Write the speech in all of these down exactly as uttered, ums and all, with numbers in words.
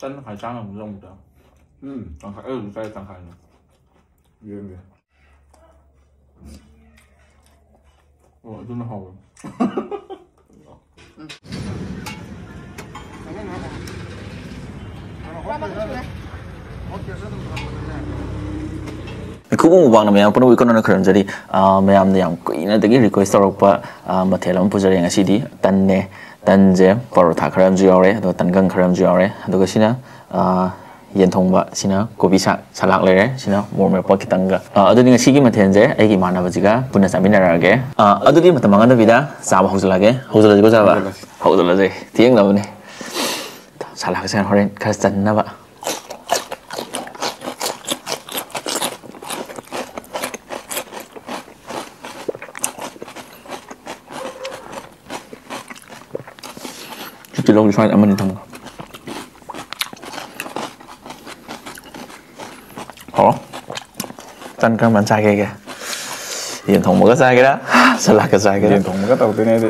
ꯇꯟ ꯇꯪꯈꯥꯏ ꯆꯥ ꯉꯝꯒꯗ꯭ꯔꯥ ꯌꯦꯡꯉꯨꯗ꯫ ꯎꯝ꯫ ꯇꯪꯈꯥꯏ, ꯑꯩ ꯍꯧꯖꯤꯛ ꯆꯥꯔꯤ ꯇꯪꯈꯥꯏꯅꯦ꯫ ꯌꯦꯡꯒꯦ꯫ ꯑꯣ, ꯑꯗꯨꯅ ꯍꯥꯎꯋꯦ꯫ ꯃꯤꯈꯨꯕꯝ ꯃꯨꯛꯕꯥꯡꯅ ꯃꯌꯥꯝ ꯄꯨꯝꯅꯃꯛ ꯏꯀꯣꯟꯅꯅ ꯈꯨꯔꯨꯝꯖꯔꯤ꯫ ꯑ, ꯃꯌꯥꯝꯅ ꯌꯥꯝ ꯀꯨꯏꯅꯗꯒꯤ request ꯇꯧꯔꯛꯄ, ꯑ, ꯃꯊꯦꯜ ꯑꯃ ꯄꯨꯖꯔꯦ ꯉꯁꯤꯗꯤ꯫ ꯇꯟꯅꯦ꯫ ꯇꯟꯁꯦ, ꯄꯔꯣꯊꯥ ꯈꯔ ꯑꯃꯁꯨ ꯌꯥꯎꯔꯦ, ꯑꯗꯨꯒ ꯇꯟꯒꯪ ꯈꯔ ꯑꯃꯁꯨ ꯌꯥꯎꯔꯦ꯫ ꯑꯗꯨꯒ ꯁꯤꯅ, ꯑ, ꯌꯦꯟ ꯊꯣꯡꯕ, ꯁꯤꯅ ꯀꯣꯕꯤ ꯁꯥꯛ, ꯁꯂꯥꯛ ꯂꯩꯔꯦ, ꯁꯤꯅ ꯃꯣꯔꯣꯛ ꯃꯦꯠꯄ ꯈꯤꯇꯪꯒ꯫ ꯑ, ꯑꯗꯨꯗꯤ ꯉꯁꯤꯒꯤ ꯃꯊꯦꯜꯁꯦ ꯑꯩꯒꯤ ꯏꯃꯥꯟꯅꯕꯁꯤꯒ ꯄꯨꯟꯅ ꯆꯥꯃꯤꯟꯅꯔꯛꯑꯒꯦ꯫ ꯑ, ꯑꯗꯨꯗꯤ ꯃꯇꯝ ꯃꯥꯡꯍꯟꯗꯕꯤꯗ ꯆꯥꯕ ꯍꯧꯖꯤꯜꯂꯒꯦ꯫ ꯍꯧꯖꯤꯜꯂꯁꯤꯀꯣ ꯆꯥꯕ? ꯍꯧꯖꯤꯜꯂꯁꯤ꯫ ꯍꯧꯖꯤꯜꯂꯁꯦ꯫ ꯊꯦꯡꯅꯕꯅꯦ꯫ ꯁꯂꯥꯛꯁꯦ ꯍꯣꯔꯦꯟ ꯈꯔ ꯆꯟꯅꯕ꯫ ꯁꯤ ꯇꯤꯜꯍꯧꯁꯤ ꯁ꯭ꯋꯥꯏꯗ ꯑꯃꯅꯤ ꯊꯝꯒꯦ꯫ ꯍꯥꯎꯔꯣ? ꯇꯟ ꯀꯔꯝꯕꯅ ꯆꯥꯒꯦꯒꯦ? ꯌꯦꯟ ꯊꯣꯡꯕꯒ ꯆꯥꯒꯦꯔꯥ? ꯁꯂꯥꯠꯀ ꯆꯥꯒꯦꯔꯥ? ꯌꯦꯟ ꯊꯣꯡꯕꯒ ꯇꯧꯗꯣꯏꯅꯦ ꯑꯩꯗꯤ꯫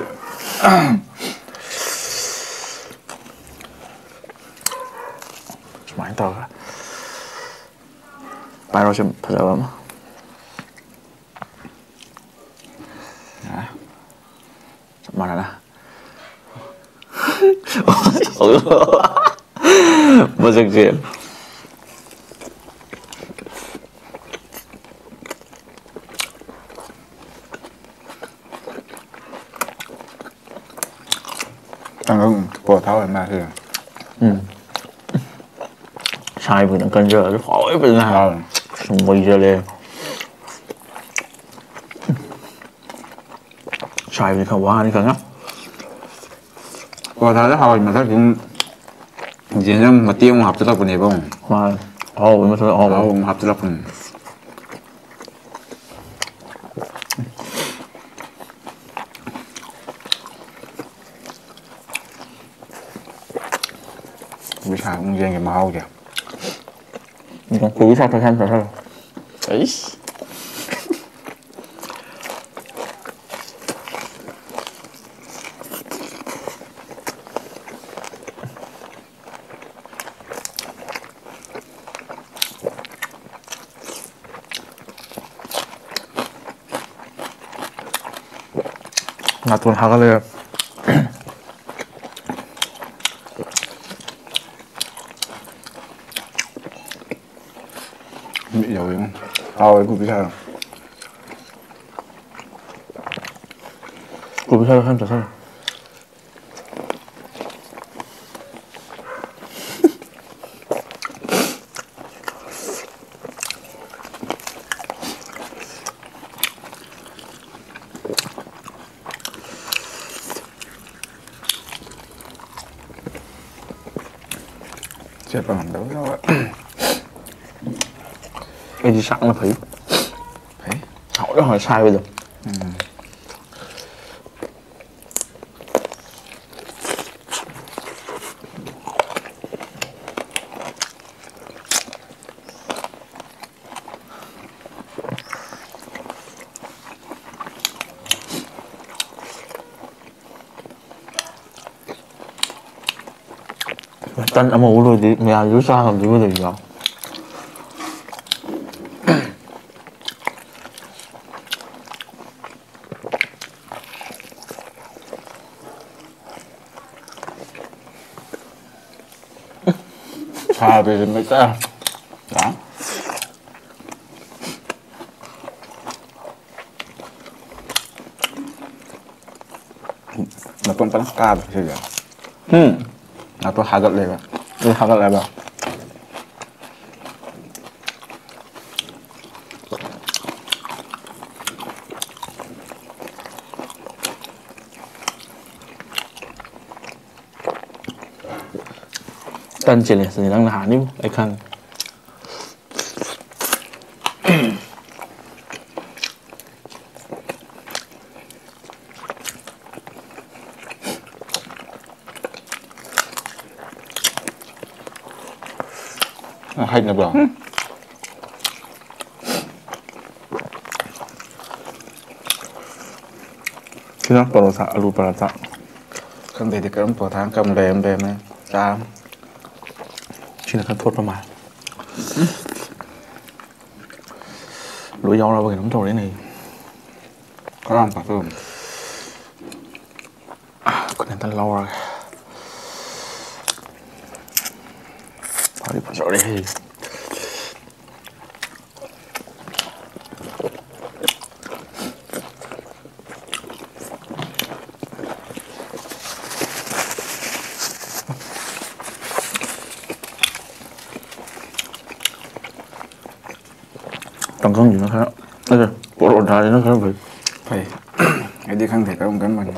ꯁꯨꯃꯥꯏꯅ ꯇꯧꯔꯒ ꯄꯥꯏꯔꯣ, ꯁꯤ ꯐꯖꯕ ꯑꯃ꯫ ꯆꯞ ꯃꯥꯟꯅꯅ꯫ ꯃꯁꯛꯁꯦ꯫ ꯇꯪꯒꯪ ꯄꯔꯣꯊꯥ ꯑꯣꯏꯔ ꯃꯥꯜꯂꯦ꯫ ꯎꯝ꯫ ꯁꯥꯏꯕ ꯈꯤꯇꯪ ꯀꯟꯖꯔꯁꯨ ꯍꯥꯎꯋꯦ ꯐꯖꯅ꯫ ꯍꯥꯎꯋꯦ꯫ ꯁꯨꯝ ꯃꯩ ꯆꯠꯂꯦ꯫ ꯁꯥꯏꯕꯗꯤ ꯈꯔ ꯋꯥꯅꯤ ꯈꯪꯉꯦ꯫ ꯄꯔꯣꯊꯥꯗ ꯍꯥꯎꯋꯤ ꯃꯊꯛꯁꯤ ꯑꯗꯨꯝ ꯌꯦꯟꯁꯥꯡ ꯃꯇꯦꯛ ꯑꯃꯨꯛ ꯍꯥꯞꯆꯤꯜꯂꯛꯄꯅꯦꯕ ꯑꯃꯨꯛ꯫ ꯃꯥꯅꯦ꯫ ꯑꯍꯥꯎꯕ ꯃꯊꯛ ꯑꯍꯥꯎꯕ꯫ ꯑꯍꯥꯎꯕ ꯑꯃꯨꯛ ꯍꯥꯞꯆꯤꯜꯂꯛꯄꯅꯦ꯫ ꯀꯣꯕꯤ ꯁꯥꯛ ꯑꯃꯨꯛ ꯌꯦꯡꯒꯦ ꯃꯍꯥꯎꯁꯦ꯫ ꯀꯣꯕꯤ ꯁꯥꯛꯇꯣ ꯈꯔ ꯆꯥꯁꯜꯂꯣ꯫ ꯑꯩꯁ꯫ ꯅꯥꯇꯣꯟ ꯍꯥꯒꯠꯂꯦ꯫ ꯃꯤꯠ ꯌꯥꯎꯋꯦ꯫ ꯍꯥꯎꯋꯦ ꯀꯣꯕꯤ ꯁꯥꯛ꯫ ꯀꯣꯕꯤ ꯁꯥꯛ ꯈꯔ ꯆꯥꯁꯜꯂꯣ꯫ ꯆꯦꯠꯄ ꯉꯝꯗꯕ ꯌꯥꯎꯋꯦ꯫ ꯑꯩꯗꯤ ꯁꯥꯛꯅ ꯐꯩ꯫ ꯐꯩ꯫ ꯍꯥꯎꯗꯤ ꯍꯥꯎꯋꯦ ꯁꯥꯏꯕꯗꯣ꯫ ꯎꯝ꯫ ꯇꯟ ꯑꯃ ꯎ ꯂꯣꯏꯗꯤ ꯃꯌꯥꯝꯁꯨ ꯆꯥ ꯉꯝꯗꯣꯏꯕ ꯂꯩꯕ꯫ ꯁꯥꯕꯁꯦ ꯃꯩꯇꯥ꯫ ꯅꯥꯇꯣꯟ ꯐꯖꯅ ꯀꯥꯕ ꯁꯤꯁꯦ꯫ ꯎꯝ꯫ ꯅꯥꯇꯣꯟ ꯍꯥꯒꯠꯂꯦꯕ꯫ ꯑꯗꯨ ꯍꯥꯒꯠꯂꯦꯕ꯫ ꯇꯟ ꯆꯦꯂꯦꯟꯖꯅꯤ ꯅꯪꯅ ꯍꯥꯟꯅꯤꯕꯨ ꯑꯩ ꯈꯪꯉꯦ꯫ ꯅꯪ ꯍꯩꯅꯕ꯭ꯔꯣ? ꯎꯝ꯫ ꯁꯤꯅ ꯄꯔꯣꯊꯥ, ꯑꯂꯨ ꯄꯔꯥꯊꯥ꯫ ꯈꯪꯗꯦꯗꯤ ꯀꯔꯝꯕ ꯄꯔꯣꯊꯥꯅ ꯀꯔꯝꯕ ꯂꯩꯔꯝ ꯂꯩꯔꯝꯃꯦ꯫ ꯆꯥꯔꯝ꯫ ꯁꯤꯅ ꯈꯔ ꯊꯣꯠꯄ ꯃꯥꯜꯂꯦ꯫ ꯂꯣꯏ ꯌꯥꯎꯔꯕ ꯀꯩꯅꯣꯝ ꯇꯧꯔꯦꯅꯦ꯫ ꯀꯔꯝ ꯄꯥꯊꯣꯛꯑꯝꯃꯤ? ꯈꯤꯇꯪ ꯂꯧꯔꯒꯦ꯫ ꯐꯗꯤ ꯐꯖꯔꯦꯍꯦ꯫ ꯇꯥꯡꯈꯪꯁꯤꯅ ꯈꯔ, ꯅꯠꯇꯦ, ꯄꯣꯔꯣꯊꯥꯁꯤꯅ ꯈꯔ ꯐꯩ꯫ ꯐꯩ꯫ ꯑꯩꯗꯤ ꯈꯪꯗꯦ ꯀꯔꯝ ꯀꯔꯝꯕꯅꯣ꯫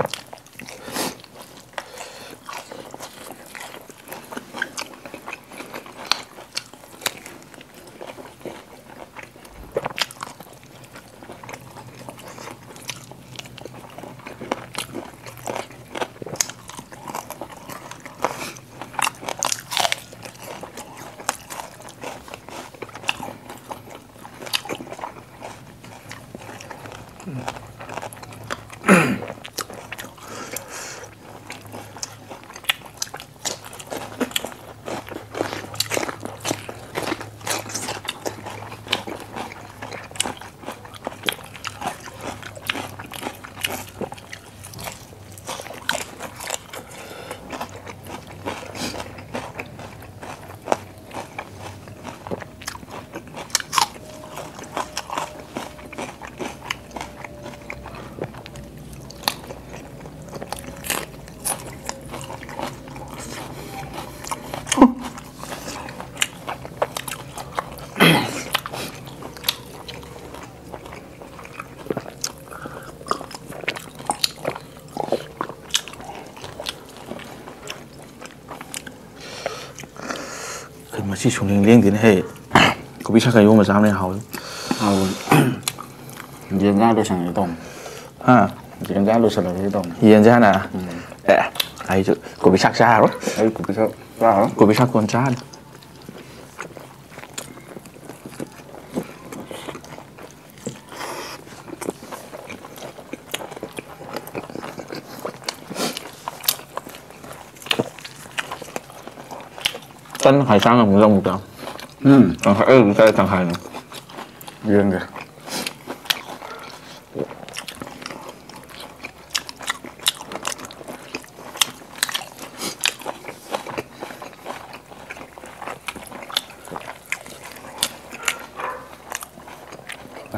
ꯑꯩ ꯃꯁꯤ ꯁꯨꯡꯂꯦꯡ ꯂꯦꯡꯗꯦꯅꯦ ꯍꯦ꯫ ꯀꯣꯕꯤ ꯁꯥꯛꯀ ꯏꯔꯣꯝꯕ ꯆꯥꯕꯅ ꯍꯦꯟꯅ ꯍꯥꯎꯋꯤ꯫ ꯍꯥꯎꯕꯅꯤ꯫ ꯌꯦꯟ ꯆꯥ ꯂꯣꯏꯁꯟꯒꯦ ꯇꯧꯅꯤ꯫ ꯍꯥ? ꯌꯦꯟ ꯆꯥ ꯂꯣꯏꯁꯜꯂꯒꯦ ꯇꯧꯅꯤ꯫ ꯌꯦꯟꯁꯦ ꯍꯥꯟꯅ? ꯎꯝ꯫ ꯑꯦ, ꯑꯩꯁꯨ ꯀꯣꯕꯤ ꯁꯥꯛ ꯆꯥꯔꯔꯣꯏ꯫ ꯑꯩ ꯀꯣꯕꯤ ꯁꯥꯛ ꯆꯥꯔꯔꯣꯏ꯫ ꯀꯣꯕꯤ ꯁꯥꯛ ꯀꯣꯟ ꯆꯥꯔꯅꯤ꯫ ꯇꯟ ꯇꯪꯈꯥꯏ ꯆꯥ ꯉꯝꯒꯗ꯭ꯔꯥ ꯑꯃꯨꯛꯇ? ꯎꯝ꯫ ꯇꯪꯈꯥꯏ, ꯑꯩ ꯍꯧꯖꯤꯛ ꯆꯥꯔꯤ ꯇꯪꯈꯥꯏꯅꯦ꯫ ꯌꯦꯡꯒꯦ꯫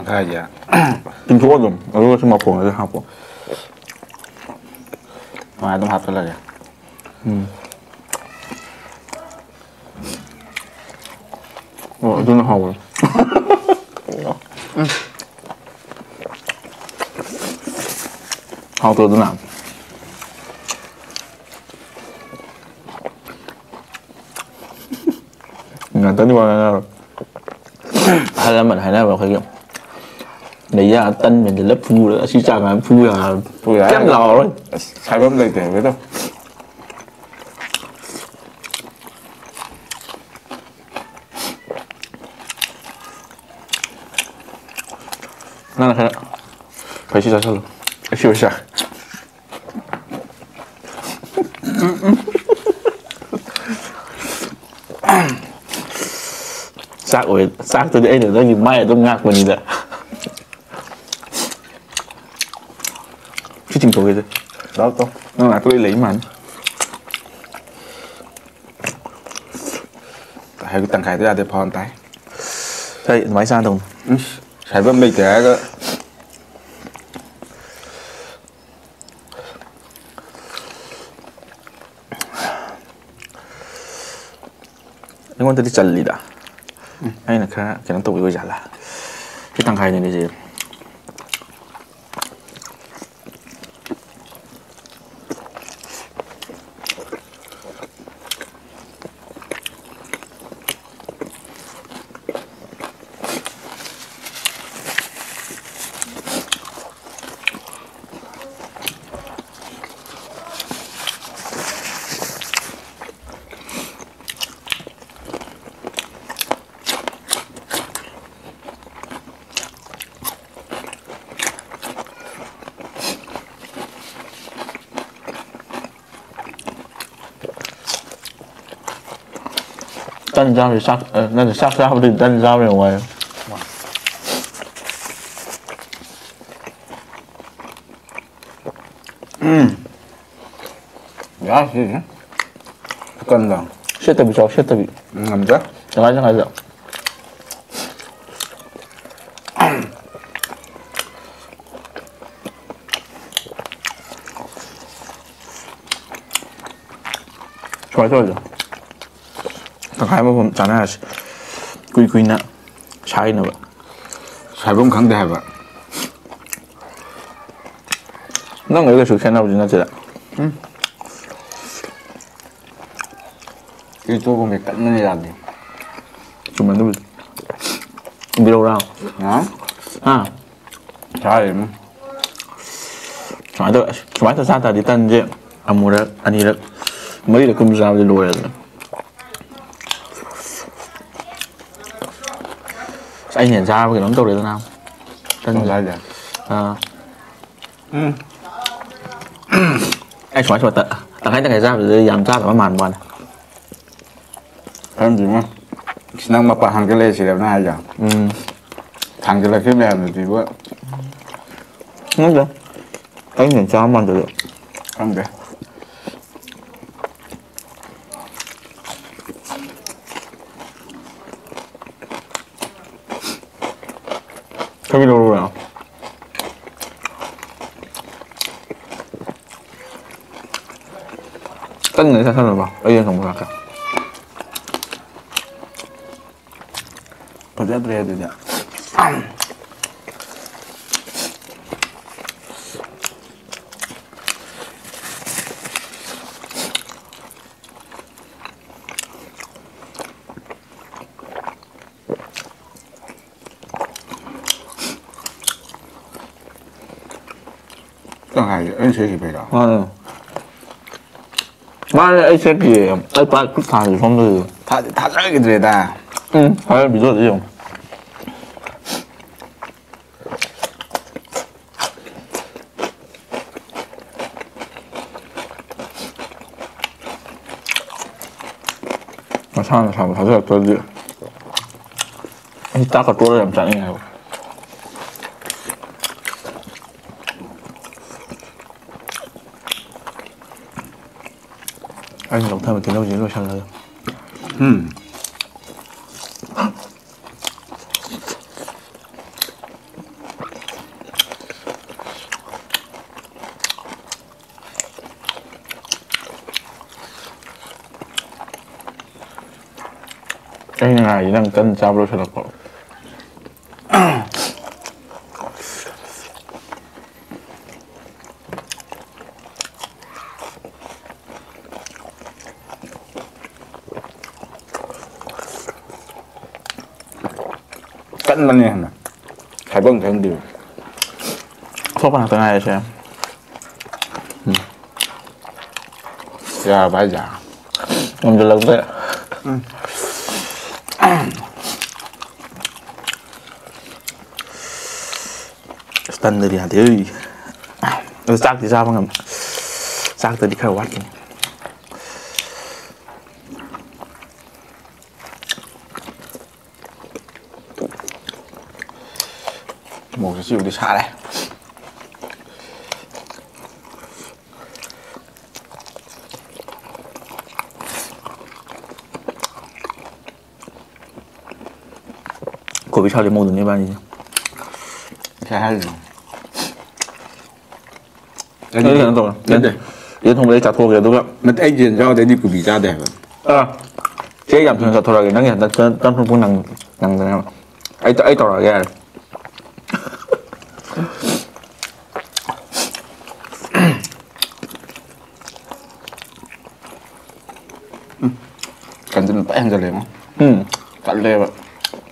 ꯍꯥꯏꯁꯦ꯫ ꯇꯤꯡꯊꯣꯛꯑꯣ ꯑꯗꯨꯝ, ꯑꯗꯨꯒ ꯁꯤ ꯃꯐꯣꯟꯗꯨꯗ ꯍꯥꯞꯄꯣ꯫ ꯃꯥ ꯑꯗꯨꯝ ꯍꯥꯞꯆꯜꯂꯒꯦ꯫ ꯎꯝ꯫ ꯑꯣ, ꯑꯗꯨꯅ ꯍꯥꯎꯕꯅꯦ꯫ ꯍꯥꯎꯇ꯭ꯔꯣ ꯑꯗꯨꯅ? ꯉꯥꯛꯇꯪꯗꯤ ꯋꯥ ꯉꯥꯡꯉꯔꯣꯏ꯫ ꯑꯍꯜ ꯂꯃꯟ ꯍꯥꯏꯅꯕ ꯑꯩꯈꯣꯏꯒꯤ, ꯂꯩꯌꯥ ꯇꯟ ꯃꯦꯟꯁꯤꯜꯂ ꯐꯨꯔꯒ ꯑꯁꯤ ꯆꯥ ꯀꯥꯟꯗ ꯐꯨ ꯌꯥꯔ-, ꯐꯨ ꯌꯥꯔ-, ꯀꯩꯝ ꯂꯥꯎꯔꯔꯣꯏ꯫ ꯑꯁ, ꯍꯥꯏꯐꯝ ꯂꯩꯇꯦ ꯍꯥꯏꯕꯗꯣ꯫ ꯅꯪꯅ ꯈꯔ ꯐꯩꯁꯤ ꯆꯥꯁꯤꯜꯂꯨ꯫ ꯑꯩꯁꯨ ꯑꯣꯏꯁꯥ꯫ ꯆꯥꯛ ꯑꯣꯏ-, ꯆꯥꯛꯇꯨꯗꯤ ꯑꯩꯅ ꯅꯪꯒꯤ ꯃꯥꯏ ꯑꯗꯨꯝ ꯉꯥꯛꯄꯅꯤꯗ꯫ ꯁꯤ ꯆꯤꯡꯊꯣꯛꯈꯤꯁꯦ꯫ ꯂꯥꯎ ꯇꯧ꯫ ꯅꯪ ꯅꯥꯛꯇ ꯂꯣꯏ ꯂꯩ ꯃꯥꯅꯤ꯫ ꯍꯥꯏꯕꯗꯤ ꯇꯪꯈꯥꯏꯗꯣ ꯌꯥꯗꯦ, ꯐꯥꯎꯟ ꯇꯥꯏ꯫ ꯁꯤ ꯑꯗꯨꯃꯥꯏꯅ ꯆꯥꯗꯧꯅꯤ꯫ ꯏꯁ, ꯁꯥꯏꯕꯝ ꯂꯩꯇꯦ ꯍꯥꯏꯔꯒ꯫ ꯑꯩꯉꯣꯟꯗꯗꯤ ꯆꯜꯂꯤꯗ꯫ ꯎꯝ꯫ ꯑꯩꯅ ꯈꯔ ꯀꯩꯅꯣ ꯇꯧꯕꯤ ꯑꯣꯏꯖꯥꯠꯂꯥ? ꯁꯤ ꯇꯪꯈꯥꯏꯗꯅꯤꯁꯦ꯫ ꯇꯟ ꯆꯥꯕꯗꯤ ꯆꯥꯛ, ꯑ, ꯅꯠꯇꯦ, ꯆꯥꯛ ꯆꯥꯕꯗꯤ ꯇꯟ ꯆꯥꯕꯅ ꯋꯥꯏ꯫ ꯎꯝ꯫ ꯌꯥꯔꯦ ꯁꯤꯁꯦ꯫ ꯀꯟꯗ꯫ ꯁꯦꯠꯇꯕꯤ ꯆꯥꯎ, ꯁꯦꯠꯇꯕꯤ꯫ ꯉꯝꯗ꯭ꯔꯦ꯫ ꯇꯪꯈꯥꯏ ꯇꯪꯈꯥꯏꯗ꯫ ꯀꯃꯥꯏꯅ ꯇꯧꯔꯤꯅꯣ? ꯇꯪꯈꯥꯏ ꯑꯃ ꯆꯥꯅꯔꯁꯤ꯫ ꯀꯨꯏ ꯀꯨꯏꯅ ꯁꯥꯏꯅꯕ꯫ ꯁꯥꯏꯐꯝ ꯈꯪꯗꯦ ꯍꯥꯏꯕ꯫ ꯅꯪꯒ ꯀꯩꯁꯨ ꯈꯦꯠꯅꯕꯗꯤ ꯅꯠꯇꯦꯗ꯫ ꯎꯝ꯫ ꯏꯇꯣꯒꯨꯝꯕ ꯀꯟꯅ ꯌꯥꯗꯦ꯫ ꯆꯨꯝꯃꯦ ꯑꯗꯨꯕꯨꯗꯤ꯫ ꯕꯤꯔꯧꯔꯥ? ꯍꯥ? ꯍꯥ? ꯆꯥꯔꯤꯕꯅꯤ꯫ ꯁꯨꯃꯥꯏꯅ ꯇꯧ-, ꯑꯁ, ꯁꯨꯃꯥꯏꯅ ꯇꯧ ꯆꯥ ꯇꯥꯔꯗꯤ ꯇꯟꯁꯦ ꯑꯃꯨꯔꯛ, ꯑꯅꯤꯔꯛ, ꯃꯔꯤꯔꯛ ꯀꯨꯝꯕ ꯆꯥꯕꯗꯤ ꯂꯣꯏꯔꯦꯗꯅ꯫ ꯑꯁ, ꯑꯩꯅ ꯍꯦꯟꯅ ꯆꯥꯕ ꯀꯩꯅꯣꯝ ꯇꯧꯔꯦꯗꯅ꯫ ꯇꯟꯁꯦ꯫ ꯀꯩꯅꯣ ꯍꯥꯏꯁꯦ? ꯑꯥ꯫ ꯎꯝ꯫ ꯑꯩ ꯁꯨꯃꯥꯏ ꯁꯨꯃꯥꯏ ꯇ-, ꯇꯪꯈꯥꯏ ꯇꯪꯈꯥꯏ ꯆꯥꯕꯗꯨꯗ ꯌꯥꯝ ꯆꯥꯗꯕ ꯃꯥꯟꯕ ꯋꯥꯅꯤ꯫ ꯈꯪꯗꯦꯉꯣ꯫ ꯏꯁ, ꯅꯪ ꯃꯄꯥ ꯍꯥꯡꯒꯠꯂꯛꯑꯦ ꯁꯤꯔꯕ ꯅꯪ ꯍꯥꯏꯁꯦ? ꯎꯝ꯫ ꯊꯥꯡꯒꯠꯂꯛꯈꯤꯕ ꯃꯌꯥꯝꯗꯨꯗꯤꯕꯣ꯫ ꯈꯪꯗꯦ꯫ ꯑꯩꯅ ꯆꯥ ꯃꯥꯟꯗꯕ꯫ ꯈꯪꯗꯦ꯫ ꯊꯕꯤ ꯂꯧꯔꯨꯔꯣ? ꯀꯟꯅ ꯆꯥꯁꯜꯂꯕ? ꯑꯩ ꯌꯦꯟ ꯊꯣꯡꯕ ꯂꯥꯛꯀꯦ꯫ ꯐꯖꯗ꯭ꯔꯦ ꯑꯗꯨꯗꯤ꯫ ꯅꯪ ꯍꯥꯏꯁꯦ ꯑꯩꯅ ꯁꯦꯠꯈꯤꯕꯩꯔꯣ? ꯃꯥꯅꯦ꯫ ꯃꯥꯅꯦ, ꯑꯩ ꯁꯦꯠꯈꯤꯌꯦ꯫ ꯑꯩ ꯄꯥꯏ ꯈꯨꯠ ꯊꯥꯡꯁꯦ ꯁꯣꯝꯗ ꯂꯩꯌꯦ꯫ ꯊꯥꯗꯤ ꯊꯥꯖꯈꯤꯗ꯭ꯔꯦꯗ꯫ ꯎꯝ, ꯍꯣꯔꯦꯟ ꯚꯤꯗꯤꯑꯣꯗ ꯌꯦꯡꯉꯨ꯫ ꯃꯁꯥꯅ ꯁꯥꯕ ꯊꯥꯖꯔꯛꯇ꯭ꯔꯗꯤ ꯑꯩ ꯆꯥꯛꯀ ꯇꯣꯠꯂꯒ ꯌꯥꯝ ꯆꯥꯅꯤꯡꯉꯦ ꯍꯥꯏꯕ꯫ ꯑꯩꯅ ꯂꯧꯊꯕ ꯇꯤꯜꯍꯧꯁꯤ ꯂꯣꯏꯁꯜꯂꯒ꯫ ꯎꯝ꯫ ꯑꯩꯅ ꯉꯥꯏꯔꯤ ꯅꯪ ꯇꯟ ꯆꯥꯕ ꯂꯣꯏꯁꯤꯜꯂꯛꯄ꯫ ꯀꯟꯕꯅꯦ ꯍꯦꯟꯅ ꯍꯥꯏꯐꯝ ꯈꯪꯗꯦ꯫ ꯊꯣꯛꯄ ꯉꯥꯛꯇ ꯉꯥꯏꯔꯁꯦ꯫ ꯌꯥꯔꯕ ꯍꯥꯏꯁꯦ? ꯉꯝꯁꯤꯜꯂꯛꯇ꯭ꯔꯦ꯫ ꯑꯁ, ꯇꯟꯗꯗꯤ ꯌꯥꯗꯦ꯫ ꯑꯗꯨ ꯆꯥꯛꯇꯤ ꯆꯥꯕ ꯉꯝꯃꯦ꯫ ꯆꯥꯛꯇꯗꯤ ꯈꯔ ꯋꯥꯠꯈꯤꯅꯤ꯫ ꯃꯣꯔꯣꯛꯁꯦ ꯁꯤꯕꯨꯗꯤ ꯁꯥꯔꯦ꯫ ꯀꯣꯕꯤ ꯁꯥꯛꯁꯦ ꯃꯧꯗꯨꯅꯤ ꯏꯕꯥꯅꯤꯁꯦ꯫ ꯉꯁꯥꯏ ꯍꯥꯏꯔꯤꯗꯣ꯫ ꯑꯩ ꯀꯩꯅꯣ ꯇꯧꯔꯦ꯫ ꯅꯠꯇꯦ꯫ ꯌꯦꯟ ꯊꯣꯡꯕꯗ ꯑꯩ ꯆꯥꯊꯣꯛꯑꯒꯦ, ꯑꯗꯨꯒ ꯅꯠꯇꯦ, ꯑꯩ ꯌꯦꯟ ꯆꯥꯕꯗꯤ ꯑꯩꯗꯤ ꯀꯣꯕꯤ ꯆꯥꯗꯦ ꯍꯥꯏꯕ꯫ ꯑꯥ꯫ ꯆꯦ, ꯑꯩ ꯌꯥꯝ ꯊꯨꯅ ꯆꯠꯊꯣꯔꯛꯑꯒꯦ꯫ ꯅꯪꯒꯤ ꯍꯟꯗꯛ ꯇꯟ-, ꯇꯟ ꯊꯣꯛꯄ ꯅꯪ-, ꯅꯪꯗꯅꯦꯕ꯫ ꯑꯩ ꯇ-, ꯑꯩ ꯇꯧꯔꯛꯑꯒꯦ ꯌꯥꯔꯦ꯫ ꯀꯟꯖꯟ ꯐꯖ ꯍꯦꯟꯖꯜꯂꯦꯉꯣ꯫ ꯎꯝ꯫ ꯀꯜꯂꯦꯕ꯫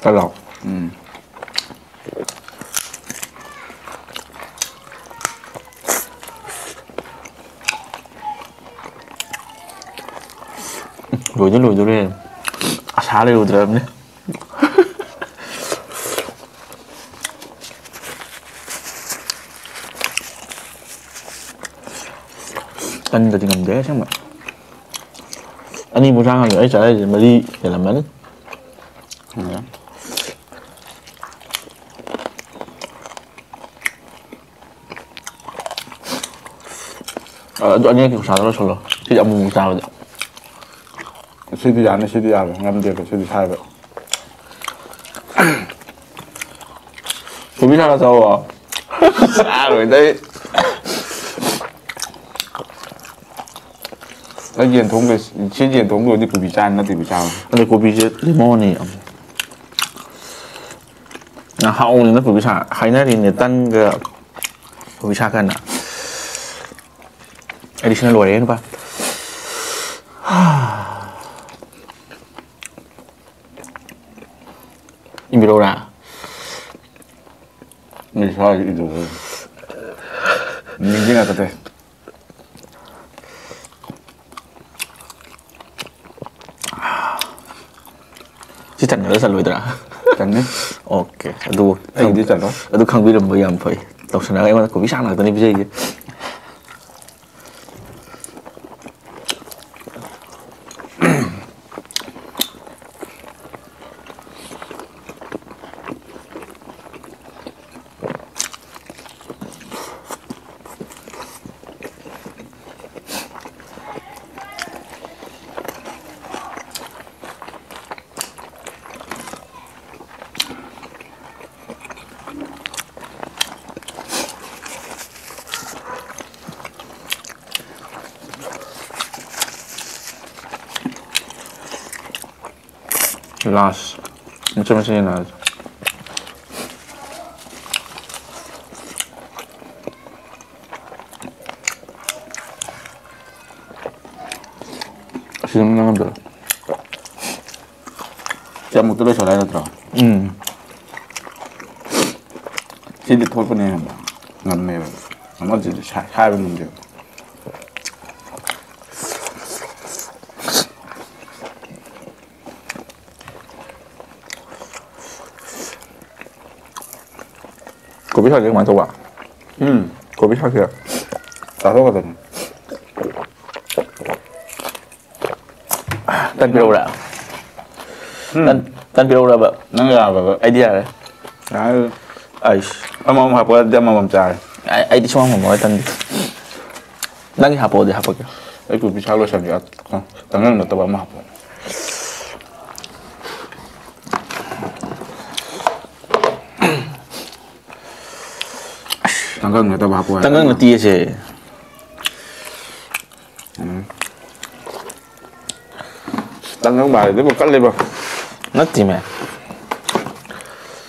ꯀꯜꯂꯣ꯫ ꯎꯝ꯫ ꯂꯣꯏꯗꯤ ꯂꯣꯏꯗꯣꯔꯦ꯫ ꯑꯁꯥ ꯂꯩꯔꯨꯗ꯭ꯔꯕꯅꯦ꯫ ꯇꯟꯗꯗꯤ ꯉꯝꯗꯦ ꯑꯁꯦꯡꯕ꯫ ꯑꯅꯤꯕꯨ ꯆꯥ ꯉꯝꯗꯦ꯫ ꯑꯩ ꯆꯥꯔꯤꯁꯦ ꯃꯔꯤ ꯍꯦꯜꯂꯝꯃꯅꯤ꯫ ꯎꯝ꯫ ꯑ, ꯑꯗꯨ ꯑꯅꯤꯔꯛꯀꯤ ꯈꯨꯁꯥꯗꯣ ꯂꯣꯏꯁꯜꯂꯣ꯫ ꯁꯤꯗꯤ ꯑꯃꯨꯛ ꯃꯨꯛ ꯆꯥꯕꯗ꯫ ꯁꯤꯗꯤ ꯌꯥꯅꯤ, ꯁꯤꯗꯤ ꯌꯥꯔꯣꯏ꯫ ꯉꯝꯗꯦꯕ ꯁꯤꯗꯤ ꯁꯥꯏꯕ꯫ ꯀꯣꯕꯤ ꯁꯥꯛ ꯆꯥꯎꯋꯣ꯫ ꯆꯥꯔꯣꯏꯗ ꯑꯩ꯫ ꯑꯩ ꯌꯦꯟ ꯊꯣꯡꯗꯣꯏ, ꯁꯤ ꯌꯦꯟ ꯊꯣꯡꯗꯣꯏꯗꯤ ꯀꯣꯕꯤ ꯆꯥꯅꯤ ꯅꯠꯇꯦ ꯆꯥꯕ꯫ ꯑꯗꯩ ꯀꯣꯕꯤꯁꯦ ꯂꯦꯝꯍꯧꯅꯤ꯫ ꯌꯥꯝ ꯍꯥꯎꯕꯅꯤꯅ ꯀꯣꯕꯤ ꯁꯥ ꯍꯥꯏꯅꯔꯤꯅꯦ, ꯇꯟꯒ ꯀꯣꯕꯤ ꯁꯥ ꯀꯟꯅ꯫ ꯑꯩꯗꯤ ꯁꯤꯅ ꯂꯣꯏꯔꯦ ꯅꯨꯄꯥ꯫ ꯏꯟꯕꯤꯔꯧꯔꯥ? ꯅꯤꯡꯁꯤꯡꯉꯛꯀꯗꯦ꯫ ꯁꯤ ꯆꯟꯒꯗ꯭ꯔꯥ ꯆꯜꯂꯣꯏꯗ꯭ꯔꯥ? ꯆꯟꯅꯤ꯫ ꯑꯣꯀꯦ, ꯑꯗꯨ ꯑꯩꯗꯤ ꯆꯜꯂꯣꯏ꯫ ꯑꯗꯨ ꯈꯪꯕꯤꯔꯝꯕ ꯌꯥꯝ ꯐꯩ꯫ ꯇꯧꯁꯟꯅꯔꯒ ꯑꯩꯉꯣꯟꯗ ꯀꯣꯕꯤ ꯁꯥꯡ ꯉꯥꯛꯇꯅꯤ ꯄꯤꯖꯩꯁꯦ꯫ ꯂꯥꯁ꯫ ꯃꯆꯦꯠ ꯃꯆꯦꯠ ꯌꯦꯟꯅꯔꯁꯦ꯫ ꯑꯁꯤ ꯑꯗꯨꯝ ꯅꯝꯗꯣꯏꯔꯣ? ꯁꯤ ꯑꯃꯨꯛꯇ ꯂꯣꯏꯁꯜꯂꯦ ꯅꯠꯇ꯭ꯔꯣ? ꯎꯝ꯫ ꯁꯤꯗꯤ ꯊꯣꯠꯄꯅ ꯍꯦꯟꯕ ꯉꯝꯃꯦꯕ꯫ ꯑꯃꯗꯨꯗꯤ ꯁꯥ-, ꯁꯥꯏꯕ ꯉꯝꯗꯦꯕ꯫ ꯀꯣꯕꯤ ꯁꯥꯛꯁꯦ ꯀꯃꯥꯏꯅ ꯇꯧꯕ? ꯎꯝ꯫ ꯀꯣꯕꯤ ꯁꯥꯛꯁꯦ꯫ ꯆꯥꯊꯣꯛꯀꯗꯕꯅꯤ꯫ ꯇꯟ ꯄꯤꯔꯛꯎꯔꯥ? ꯎꯝ꯫ ꯇꯟ, ꯇꯟ ꯄꯤꯔꯛꯎꯔꯕ? ꯅꯪ ꯌꯥꯕ꯭ꯔꯕ? ꯑꯩꯗꯤ ꯌꯥꯔꯦ꯫ ꯌꯥꯔꯦ꯫ ꯑꯩꯁ꯫ ꯑꯃꯃꯝ ꯍꯥꯞꯄꯛꯑꯗꯤ ꯑꯃꯃꯝ ꯆꯥꯔꯦ꯫ ꯑꯩ, ꯑꯩꯗꯤ ꯁꯨꯡꯉꯝ ꯉꯝꯃꯔꯣꯏ ꯇꯟꯗꯤ꯫ ꯅꯪꯒꯤ ꯍꯥꯞꯄꯛꯑꯣꯗꯤ ꯍꯥꯞꯄꯛꯀꯦ꯫ ꯑꯩ ꯀꯣꯕꯤ ꯁꯥꯛ ꯂꯣꯏꯁꯟꯕꯤ, ꯇꯪꯒꯪ ꯅꯠꯇꯕ ꯑꯃ ꯍꯥꯞꯄꯛꯑꯣ꯫ ꯇꯪꯒꯪ ꯅꯠꯇꯕ ꯍꯥꯞꯄꯛꯑꯣ ꯍꯥꯏꯕ꯫ ꯇꯪꯒꯪ ꯅꯠꯇꯤꯌꯦ ꯁꯦ꯫ ꯎꯝ꯫ ꯇꯟꯗꯧ ꯃꯥꯜꯂꯦ, ꯑꯗꯨꯕꯨ ꯀꯜꯂꯤꯕꯣ꯫ ꯅꯠꯇꯦꯃꯦ꯫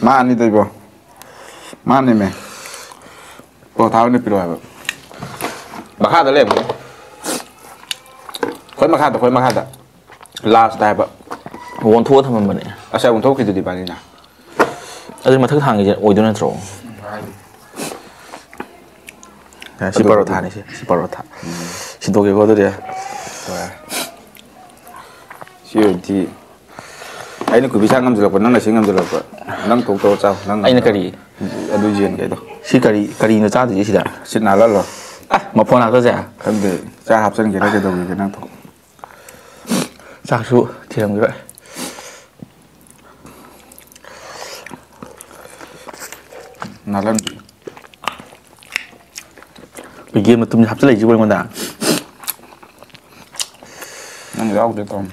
ꯃꯥꯅꯤꯗ ꯏꯕꯣ꯫ ꯃꯥꯅꯦꯃꯦ꯫ ꯄꯣꯔꯣꯊꯥ ꯑꯣꯏꯅ ꯄꯤꯔꯛꯑꯣ ꯍꯥꯏꯕ꯫ ꯃꯈꯥꯗ ꯂꯩꯕꯅꯦ꯫ ꯈ꯭ꯋꯥꯏ ꯃꯈꯥꯗ, ꯈ꯭ꯋꯥꯏ ꯃꯈꯥꯗ꯫ ꯂꯥꯁꯇ ꯍꯥꯏꯕ꯫ ꯑꯣꯟꯊꯣꯛꯑ ꯊꯝꯃꯝꯕꯅꯦ꯫ ꯑꯁ, ꯑꯣꯟꯊꯣꯛꯈꯤꯗꯨꯗꯤ ꯏꯕꯥꯅꯤꯅ꯫ ꯑꯗꯨꯗꯤ ꯃꯊꯛ ꯊꯥꯡꯒꯤꯁꯦ ꯑꯣꯏꯗꯣꯏ ꯅꯠꯇ꯭ꯔꯣ? ꯁꯤ ꯑꯗꯨꯕꯨꯗꯤ꯫ ꯄꯔꯣꯊꯥꯅꯤ, ꯁꯤ, ꯁꯤ ꯄꯔꯣꯊꯥ꯫ ꯎꯝ꯫ ꯁꯤꯟꯗꯣꯛꯀꯦꯀꯣ ꯑꯗꯨꯗꯤ꯫ ꯍꯣꯏ꯫ ꯁꯤ ꯑꯣꯏꯔꯗꯤ ꯑꯩꯅ ꯀꯨꯕꯤ ꯁꯥ ꯉꯝꯁꯤꯜꯂꯛꯄ, ꯅꯪꯅ ꯁꯤ ꯉꯝꯁꯤꯜꯂꯛꯄ꯫ ꯅꯪ ꯊꯣꯛ ꯇꯧꯔ ꯆꯥꯎ, ꯅꯪ ꯑꯩꯅ ꯀꯔꯤ? ꯑꯗꯨ ꯌꯦꯟꯈꯩꯗꯣ꯫ ꯁꯤ ꯀꯔꯤ, ꯀꯔꯤꯅꯣ ꯆꯥꯗꯣꯏꯁꯦ ꯁꯤꯗ? ꯁꯤꯠ ꯅꯥꯜꯍꯜꯂꯣ꯫ ꯑ, ꯃꯐꯣꯟ ꯉꯥꯛꯇꯁꯦ? ꯈꯪꯗꯦ, ꯆꯥꯛ ꯍꯥꯞꯆꯤꯟꯒꯦꯔꯥ ꯀꯩꯗꯧꯒꯦ ꯅꯪ ꯊꯣꯛ꯫ ꯆꯥꯛꯁꯨ ꯊꯤꯔꯝꯈꯤꯔꯣꯏ꯫ ꯅꯥꯜꯍꯟꯕꯤ꯫ ꯌꯦꯟ ꯃꯇꯨꯝꯁꯦ ꯍꯥꯞꯆꯤꯜꯂꯛꯏꯁꯤꯕꯨ ꯑꯩꯉꯣꯟꯗ꯫ ꯅꯪ ꯌꯥꯎꯗꯦ ꯇꯧꯔꯝꯃꯤ꯫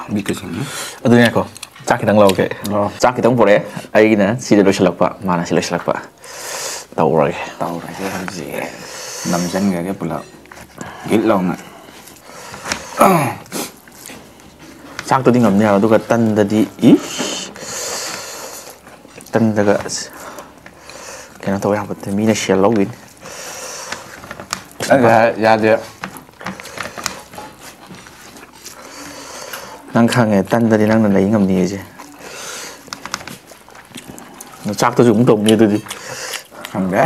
ꯕꯤꯠꯀ ꯁꯤꯡꯉꯤ꯫ ꯑꯗꯨꯅꯦꯀꯣ, ꯆꯥꯛ ꯈꯤꯇꯪ ꯂꯧꯒꯦ꯫ ꯂꯧ꯫ ꯆꯥꯛ ꯈꯤꯇꯪ ꯄꯨꯔꯛꯑꯦ, ꯑꯩꯒꯤꯅ ꯁꯤꯗ ꯂꯣꯏꯁꯤꯜꯂꯛꯄ, ꯃꯥꯅ ꯁꯤ ꯂꯣꯏꯁꯤꯜꯂꯛꯄ꯫ ꯇꯧꯔꯒꯦ꯫ ꯇꯧꯔꯒꯦ ꯍꯧꯖꯤꯛ꯫ ꯅꯝꯁꯤꯟꯈ꯭ꯔꯒꯦ ꯄꯨꯂꯞ꯫ ꯒꯤꯠ ꯂꯥꯎꯅ꯫ ꯆꯥꯛꯇꯨꯗꯤ ꯉꯝꯅꯤ ꯍꯥꯏꯕ, ꯑꯗꯨꯒ ꯇꯟꯗꯗꯤ ꯏꯁ! ꯇꯟꯗꯒ ꯑꯁ, ꯀꯩꯅꯣ ꯇꯧꯕ ꯌꯥꯄꯣꯠꯇꯦ, ꯃꯤꯅ ꯁꯦꯜ ꯂꯧꯈꯤꯅꯤ꯫ ꯑꯩꯅ ꯍꯥꯏ ꯌꯥꯗꯦ꯫ ꯅꯪ ꯈꯪꯉꯦ, ꯇꯟꯗꯗꯤ ꯅꯪꯅ ꯂꯩ ꯉꯝꯅꯤ ꯑꯩꯁꯦ꯫ ꯆꯥꯛꯇꯁꯨ ꯑꯃꯨꯛ ꯇꯧꯅꯤ ꯑꯗꯨꯗꯤ꯫ ꯈꯪꯗꯦ꯫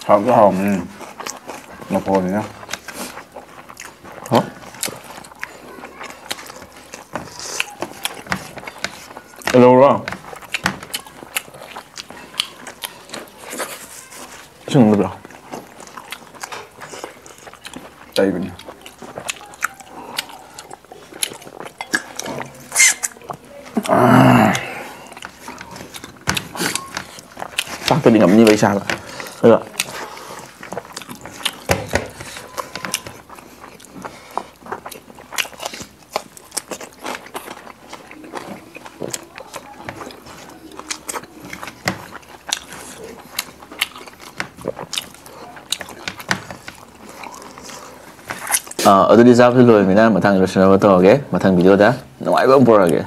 ꯍꯥꯎꯗꯤ ꯍꯥꯎꯕꯅꯤ꯫ ꯃꯐꯣꯟꯅꯤꯅ꯫ ꯍꯥ? ꯀꯩꯗꯧꯔꯣ? ꯏꯁꯤꯡ ꯂꯨꯝꯕ꯭ꯔꯣ? ꯆꯩꯕꯅꯤ꯫ ꯆꯥꯛꯇꯗꯤ ꯉꯝꯅꯤꯕ ꯑꯩ ꯆꯥꯕ꯫ ꯑꯗꯣ ꯑꯥ, ꯑꯗꯨꯗꯤ ꯆꯥꯕꯁꯨ ꯂꯣꯏꯔꯃꯤꯅ ꯃꯊꯪ ꯂꯣꯏꯁꯤꯟꯅꯕ ꯇꯧꯔꯒꯦ꯫ ꯃꯊꯪ ꯚꯤꯗꯤꯑꯣꯗ ꯅꯨꯡꯉꯥꯏꯕ ꯑꯃ ꯄꯨꯔꯛꯑꯒꯦ꯫